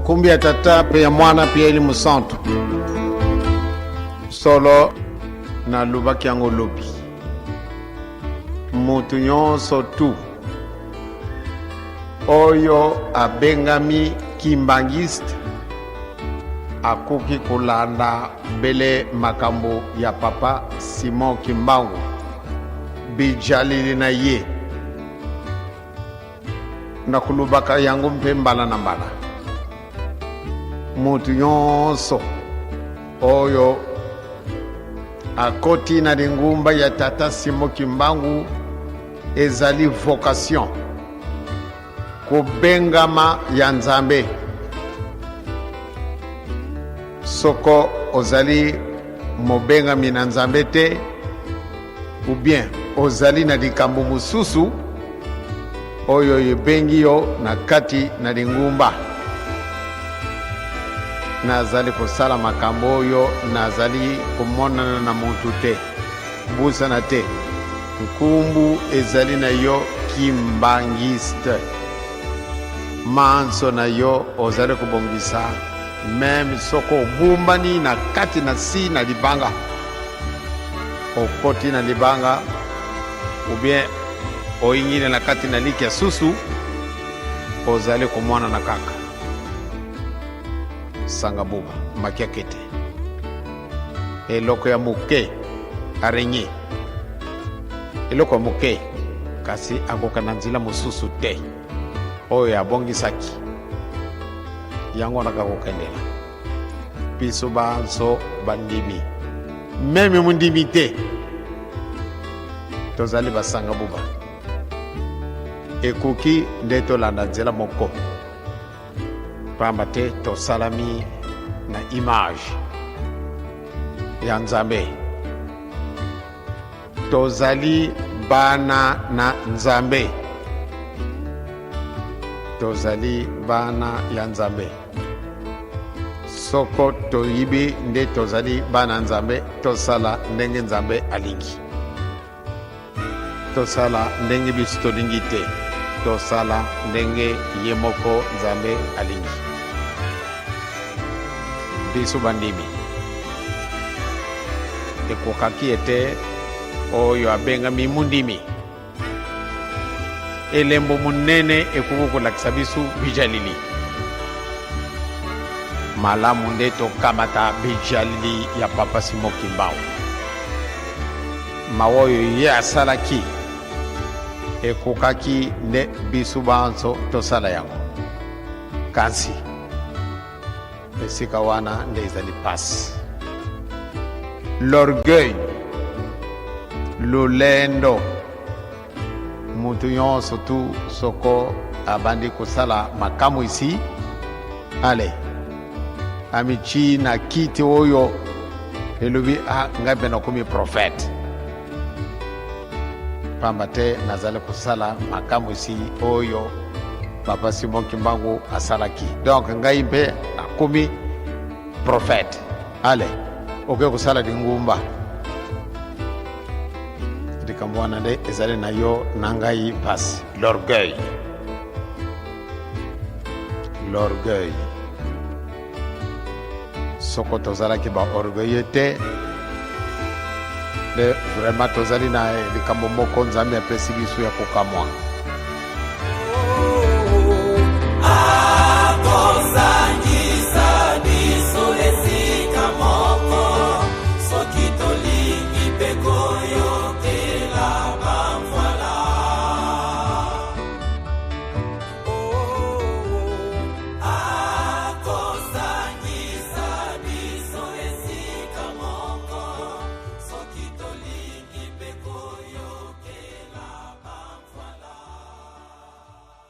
Nkombo ya Tata mpe ya Mwana mpe ya Elimo Santu. Solo nalobaki yango lobi, moto nyonso tu oyo abengami kimbangiste akoki kolanda bele makambo ya papa Simon Kimbangu bijaleli na ye Nakolobaka yango mpe mbala na mbala. Moto nyonso oyo akoti na lingumba ya Tata Simo Kimbangu ezali vocation, kobengama ya Nzambe. Soko ozali mobengami na Nzambe te, ou bien ozali na likambo mosusu oyo ebengi yo na kati na lingumba, nazali kosala makambo oyo nazali komonana na moto te. Bosana te, nkumbu ezali na yo kimbangiste. Manso na yo ozali kobongisa meme soko obumbani na kati na si na libanga, okoti na libanga ou bien oyingili na kati na liki ya susu, ozali komonana kaka sanga buba makiakete eloko ya moke araignée eloko ya moke kasi akoka na nzela mosusu te oyo abongisaki yango wana kaka kokendela biso banso bandimi meme mondimi te tozali basanga buba ekoki nde tolanda nzela moko pamba te tosalami na image ya Nzambe. Tozali bana na Nzambe, tozali bana ya Nzambe. Soko toyibi nde tozali bana Nzambe, tosala ndenge Nzambe alingi. Tosala ndenge biso tolingi te, tosala ndenge ye moko Nzambe alingi. Biso bandimi ekokaki ete oyo abengami mondimi, elembo monene ekoki kolakisa biso bijalili malamu nde tokamata bijalili ya Papa Simon Kimbangu. Mawa oyo ye asalaki ekokaki nde biso banso tosala yango, kasi esika wana nde ezali pasi. L'orgueil, lolendo, moto nyonso tu soko abandi kosala makamwisi, ale amitii na kiti oyo elobi ah, ngai mpe nakomi profete, pamba te nazali kosala makamwisi oyo Papa Simon Kimbangu asalaki, donc ngai mpe nakomi profete. Ale okoki kosala lingumba, likambo wana nde ezali na yo na ngai mpasi. L'orgueil, l'orgueil. Soko tozalaki ba orgueilleux te nde vraiment tozali na likambo moko Nzambe apesi biso ya kokamwa.